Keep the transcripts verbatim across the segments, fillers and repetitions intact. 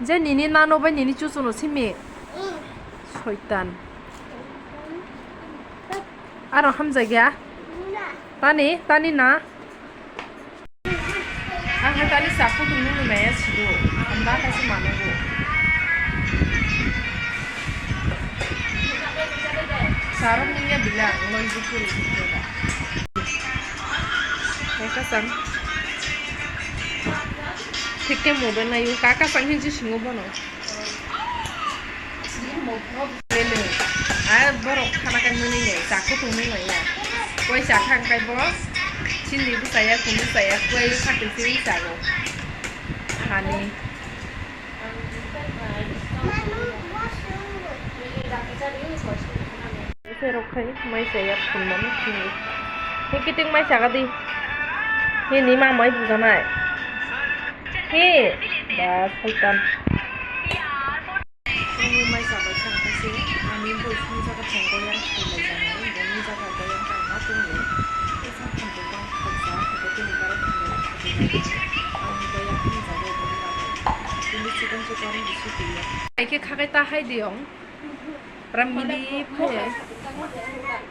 Je nini nano bai nini chuchunu simi. Soitan. Aro hamjakya? Tani, tani na? Ang hai tani sa kutung nungwi maya sido. Hamda kaisa manogo. Sarok nungya bilang, loi bukuri bukuri da. Kaka sang. Thik khe mobile nayo. Kaka sang hinwi singo bono. Bele. A borok khana kai mani le, cha kutung nung lai ya. Koi cha khang kai bo. Chini bo chaya, kunu chaya, koi sakhe sini chago. Hani. Ese rok khai mai chaya phunmani chini. He kiting mai chaga di. He ni ma mai bujanai. He. Ba soitan. Ani mai chabai khang khaise, ani boi phung jaga thang goyang thai lai jani, boni jaga goyang tang ma tong le. Tei sa phang tong tong thang sa, tei tini bara thang le, ani goyang phung jaga boni jaga. Tini chikon chikon bisi tuya. Ai khe khakai ta hai diong. Pura mili phai.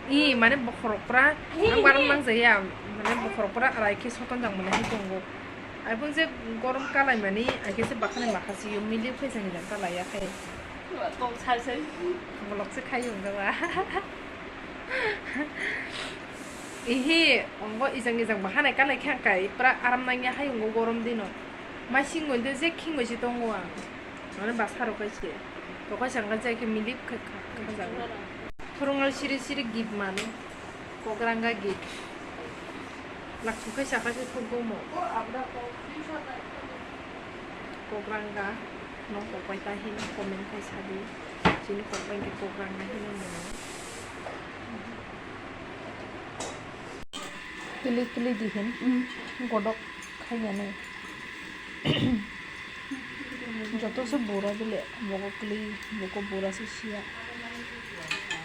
I mane bokhorok pura, ang barang mang jaya, mane bokhorok pura arai khe soton jang mane hai tongo. Aibung je gorom kalai mani, aike se bakhani makhasi yo mili phai jang jang kalai ya khai. Tong sai sai. Bolok se khai yung ba. Ihi, ongo ijang ijang bakhani kalai khe ang kai, pura aram nang ya hai ongo gorom dino. Mai singoi de je khingoi se tongo ang. Mane basa rok kai se. To kai sang kai se ke mili kha, kha, kha jago. Phurungnal siri siri gift mano. Kokrangga gift. Lakhuk khe sakha khe khuk gomo. Kokrangga no kokpai ta hino comment khai sadi. Chini kokpai khe kokrangga hino mono. Kili kili di hin. Godok khai yani. Joto se bura bile, bogo kli, bogo bura se siya.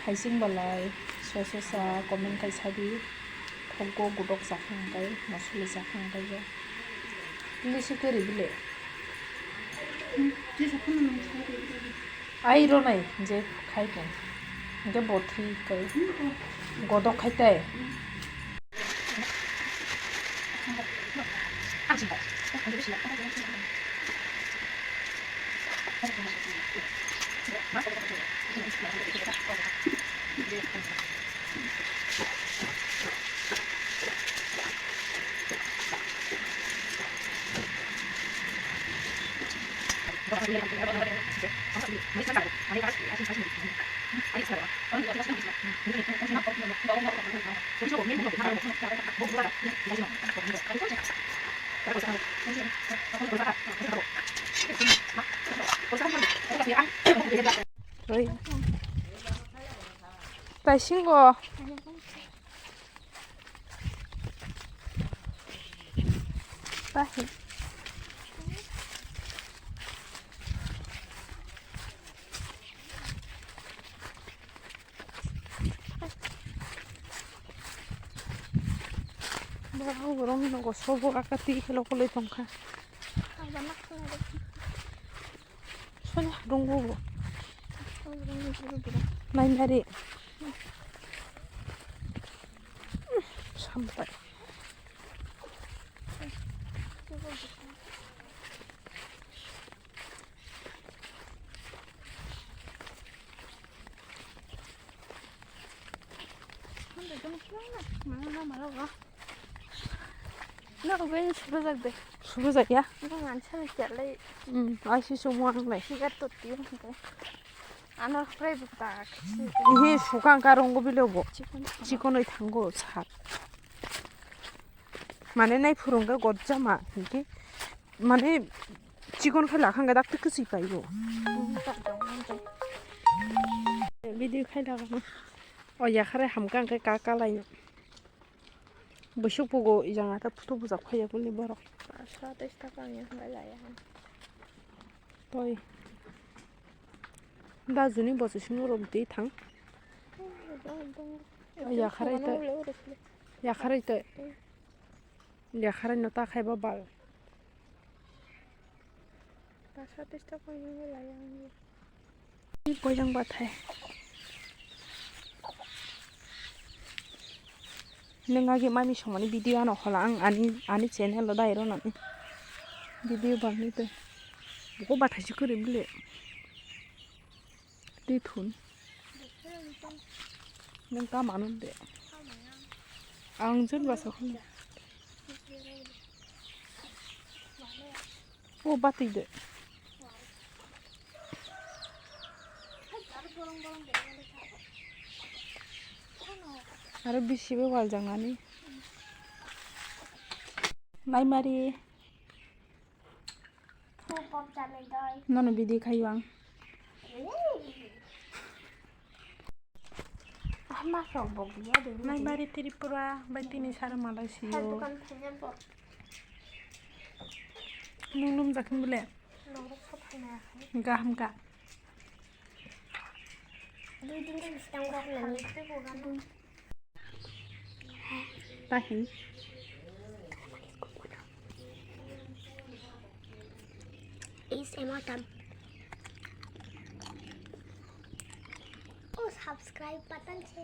Haising balai, so so sa, comment khai sabi, khoggo gudok sakhang kai, masuli sakhang kai jo. Kli se kari bile. Ai ro nai, je khai tong. Hingke bo thwi kai. Godok khai tai. Oi. Taisingo. Tahi. Borok borok nogo sobo akati khelo koloi tongkha. Sonya dungbo bo. Nainari. Sampai. Nokbe subajak de. Subajak ya? Nang ansa ni chalai. Hmm, ai si sumo ang lai. Sigar to tiyo hingke. Ano fry bu tak. Ihi sukang ka rongo bilo bo. Chikon. Chikon oi thango sak. Mane nai phurung ke gojama hingke. Mane chikon khe lakhang ke dak tik kwchwi paio. Hmm, tak dong, tak dong. Video khai laga. O yakhare hamkang ke ka kalai. Busuk pugo ijang ata photo bujak phaiya boni borok. Paanch sho teis taka ang yang bai laya. Toi. Da juni bosi sunu rom twi thang. Yakharai toi. Yakharai toi. Yakharai no ta khai ba bal. Basa testa paimani lai ang. Ni poijang bathai. Nwng agi mami songmani video ano hola ang ani, ani channel o dai ro nani. Video bangni tei. Bo bathai si kwrwi bile. Twi thun. Nwng ta mano de. Ang jun basa khun. O batwi de. Aro bisi bo waljak nani. Naimari. Nono video khaio ang. Naimari Tripura bai tini sara Malaysia. Nwng lumjakhin bole? Gaham ka. Dui din din sitang gaham nani. Tahin. Is ematam. O subscribe button se.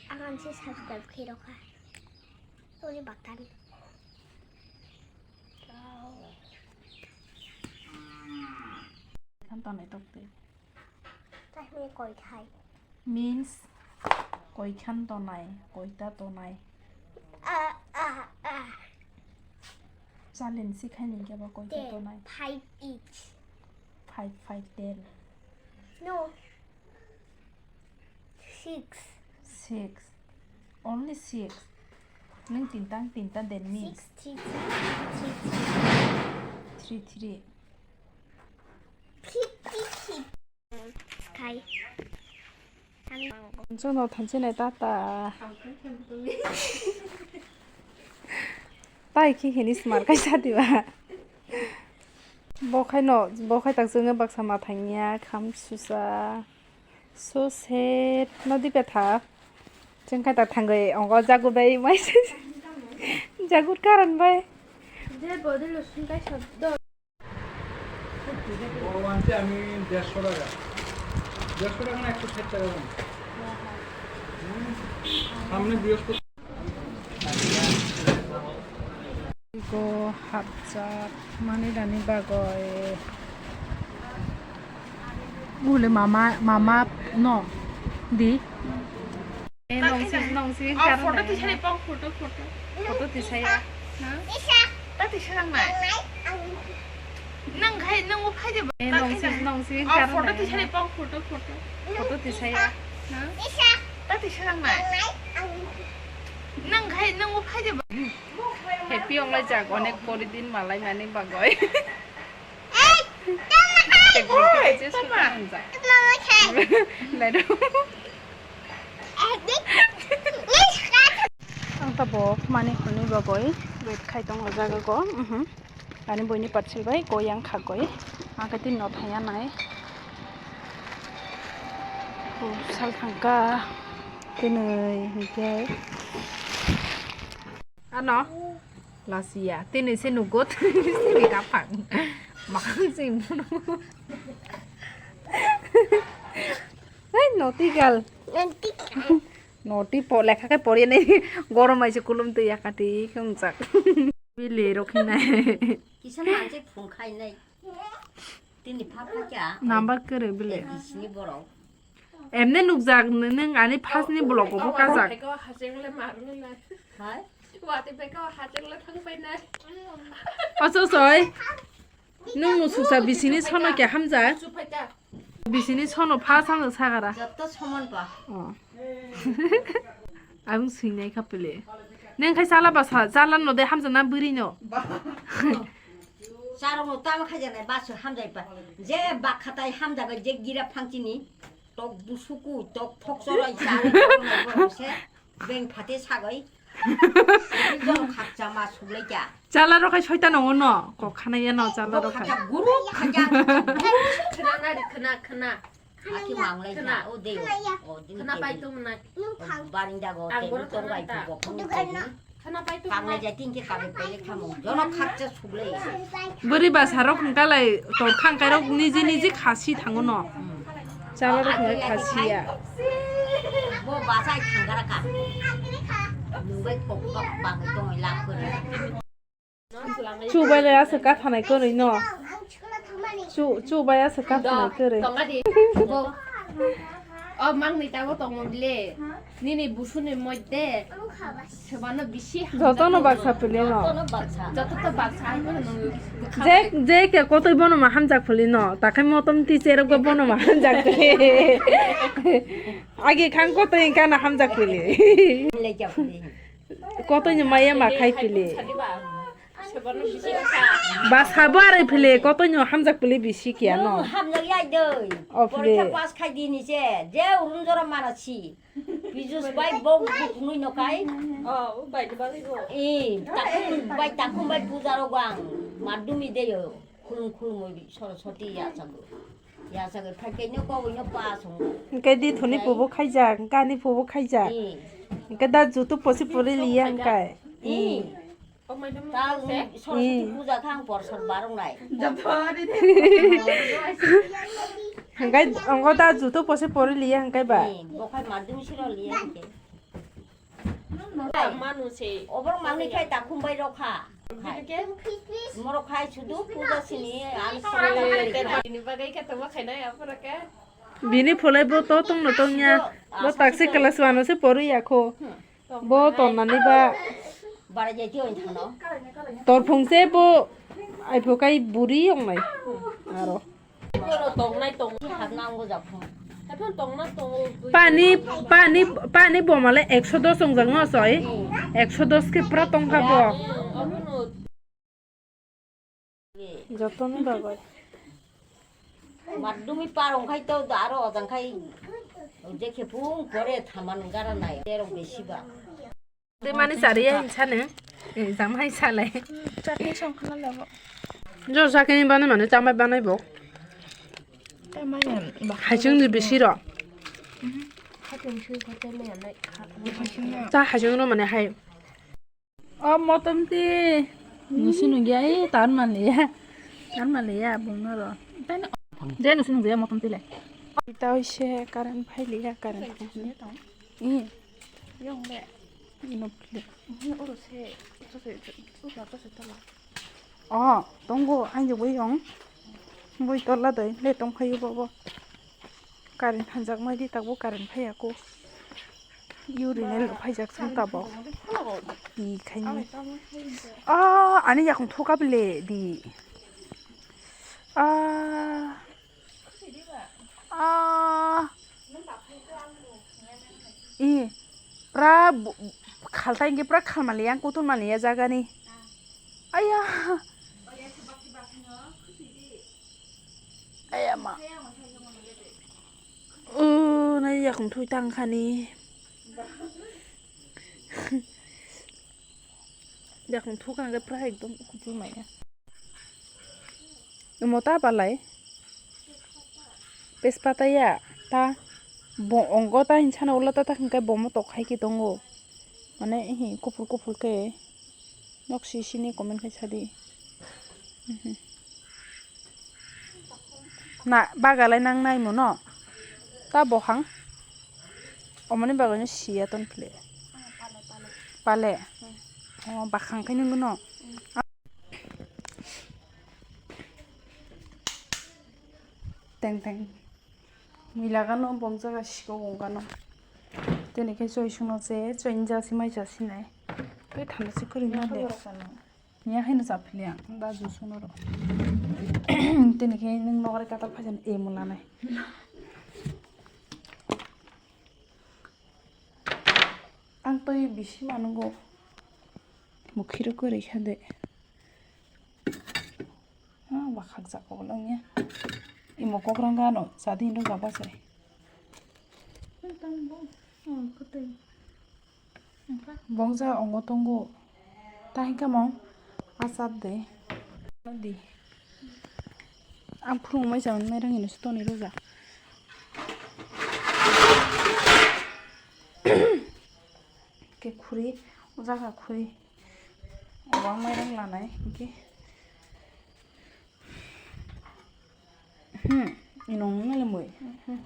Akan se subscribe khe rokha. Ori button. Khan tonai tok tei. Tahme koi thai. Means koi khan tonai, koita tonai. Ah, ah, ah. Chalen si khai ning kebo koita tonai. Five each. Five, five, ten. No. Six. Six. Only six. Nang tintang tinta then me. Six, three, three, three, three. Three, three. Sky. Jono thanchi nai tata. Tai khi hini smart kai sa diba. Bokhai no, bokhai tak jwnge baksa ma thangya kham susa. So sad. No di petha. Chengkai ta thangoi ongo jagur bai mai se. Jagur karan bai. Je body lotion kai sab do. বড় আনছি আমি দেড়শো টাকা। দেড়শো টাকা না একশো ষাট টাকা দাম। হুম। সামনে বৃহস্পতি Go hapjak mani dani bagoi. Ule mama, mama no di. Eh, nong si, nong si, oh, photo tisari pong, photo, photo. Photo tisaya. Hah? Tak tisarang na. Nang khai nang o phai de ba. Eh, nong si, nong si, oh, photo tisari pong, photo, photo. Photo tisaya. Hah? Tak tisarang na. Nang khai nang o phai de ba. Happy onglai jak onek pori din malai mani bagoi. Oi, tama. Laido. Ang tabok mani hwnwi bagoi wait khai tongo jaga go. Mhm. Ani boini parcel bai koi yang khagoi. Ang kati no thaya nai. Sal thangka. Tini hingke. Ano. Lasia. Tini se nugo. Tini se kaphang. Makan sing. Hei, naughty girl. Naughty girl. Noti po lekha khe pori nai gorom hai se kulum twi yakati khungjak. Bili rok hinai. Kisa manse phung khai nai. Tini pha pha kya. Number kwrwi bili. Bisni borok. Emne nukjak nwng ani first ni vlog o bo kajak. Hai. Oso soi. Nwng no suksa bisini sono khe hamjak. Bisini sono pha samjak sagara. Joto soman pa. Oh. Ang swingnai kha pele. Neng khai chala basa, chala no de hamjak na bwrwi no. Charok no tama khai janai baso hamjai pa. Je bakhatai hamjaga je gira phangchini. Tok busuku, tok thok chorai charok no se. Beng phate sagoi. Bini borok khakcha ma suglai kya. Chala rok hai soita nongo no. Kok khana ya no chala rok hai. Khakcha guru khakcha. Khna na ri khna khna. Aki manglai khna. O de o. Khna pai tong nai. Barinda go te tor bai bu bok. Kanglai jai tin khe kabui pailai khamung. Jono khakcha suglai. Bwrwi basarok hwnkhalai tor khangkairok niji niji khasi thango no. Chalorok hwnkhe khasiya. Bo basai thangkara ka. Nungbai kok kok bangwi tongwi lab kwrwi. Chubai le aswk kathanai kwrwi no. Chu, chubai aswk kathanai kwrwi. Bo. O mangni tabo tongmon le. Nini busuni moidde. Sebano bisi hamjak. Jotono baksa pili no. Jotono baksa. Joto to baksa hai bono nung. Je, je ke kotoi bono ma hamjak pili no. Takhai motom ti cherok bo bono ma hamjak pili. Agi khang kotoi kana hamjak pili. Kotoi ni maya ma khai pili. Ba sabo arai phile, kotoi no hamjak pili bisi kiya no. Hamjak yai doi. O phile. Porikha pass khai di ni se, je urun jora mana si. Pijus bai bo buknui no kai. O, o bai ni bagwi bo. Eh, takhum bai, takhum bai puja ro gwang. Madumi de yo. Khulum khulum oi Saraswati ya sago. Ya sago khai kai no ko no pass hung. Hingke di thoni pubo khaijak, hingke ani pubo khaijak. Eh. Hingke da jutu posi pori liya hingke. Eh. Ta Saraswati puja kha ang porsor barong nai. Hingkai ongo da juto pose pori liya hingkai ba. Ni, bokhai madung siro liya hingke. Manu se. Obor mangni khai ta khumbai rokha. Morok khai sudu puja sini ang sini. Ini bagai kata ma khainai apa raka? Bini pholai bo to tongno tongya. Bo taksi class one se pori yakho. Bo tonnani ba. Bara jai tio thano. Torphung se bo aipho kai buri ong nai. Aro. Tongnai tong. Hapna ang go japhung. Haphang tongna tongo. Pani, pani, pani bomale ekso dos ongjak no soi. Ekso dos ke pura tongkha bo. Abono. Jotono bagwi. Madumi par ongkhai to aro ojang khai. Je khe phung pore thaman gara nai. Terong besi ba. Te mani sari ya insane. Eh, jam hai salai. Chutney song khana labo. Jo sakini bani mane chamai banai bo. Chamai yan. Haichung ni bisi ro. Haichung sui ko chamai yan nai. Ta haichung ro mane hai. O motom ti. Nusi nungya, eh, tan manliya. Tan manliya, bungno ro. Je nusi nungya motom ti le. Ita hoise current phailiya, current. Eh. Yong le. Ino phaile. Oro se, oro se, oro se tala. O, tongo, aini boi yong. Boi tola doi, le tong phaio bobo. Current hanjak mai di, tabuk current phaiya ko. Yuri nai lo phaijak song tabuk. Di khaini. Ah, ani yakung thuka bele di. Ah. Ah. I, pra bu-, khalta inge pra khalmaliya, kutung maliya jagani. Aya. Aya ma. O, nai yakung thui tang khani. Yakung thuk ang pra ekdom kutung maya. Imo ta palai. Tejpata ya, ta bo ongo ta hinsana ulo ta ta hingke bomo tok hai ke tongo. Mane, ehe, kuphur kuphur ke. Nok si sini comment khai sadi. Mhm. Na, bagalai nang nai mono. Ta bohang. Omoni bagwi no siya ton phle. Pale. O, bakhang khai nungno. Teng teng. Mui lagano bong jaga siko gongkano. Tini khe choi suno se, choi ni jasi mai jasi nai. Tei thanda se kwrwi ma de. Miya haino chaphilia, da ju suno ro. Tini khe nwng nogari katal phaisan emo lanai. Ang twi bisi manungo. Mukhiro kwrwi kha de. Ah, wakhak jak ko long ya. Imo kok rang gano, jadi ndo gaba sai. Bongja ongo tongo. Tahika mong asat de. Di. Ang phuru mai sa mai rang ino stoni roja. Ke khuri Jaga khwi. Obo ang mairang lanai, hwnkhe. Hmm, inong nungya le mui. Hmm.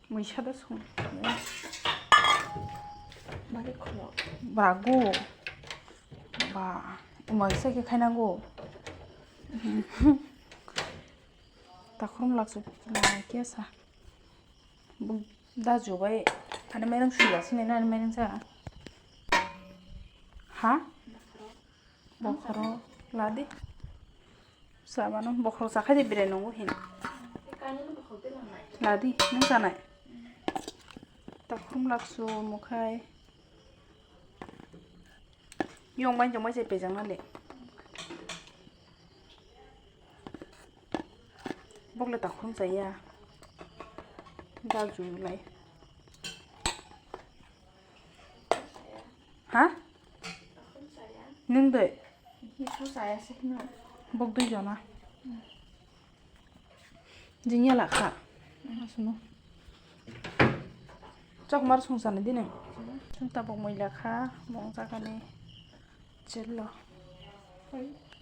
Mui sada song. Bari khulok. Bago. Ba, mui se khe khainago. Takhrum laksu na kesa. Bo da jubai ani mairang sui ba sini na ani mairang sa. Ha? Bokhoro ladi. Sabano bokhoro sakhai de bire nungo hin. Ladi, nung sanai. Takhrum laksu mukhai. Yong bai jong bai se pejang na le. Bokle takhrum chaya. Dal ju lai. Ha? Nung doi. Bok dui jona. Jingya lakha. Asuno. Chok mar song sana dine. Tabok moi lakha, mong jakani. Chelo.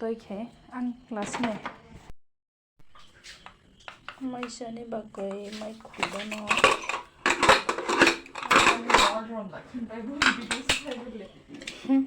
Toi khe ang lasine. Mai sani bagwi mai khulbano. Hmm.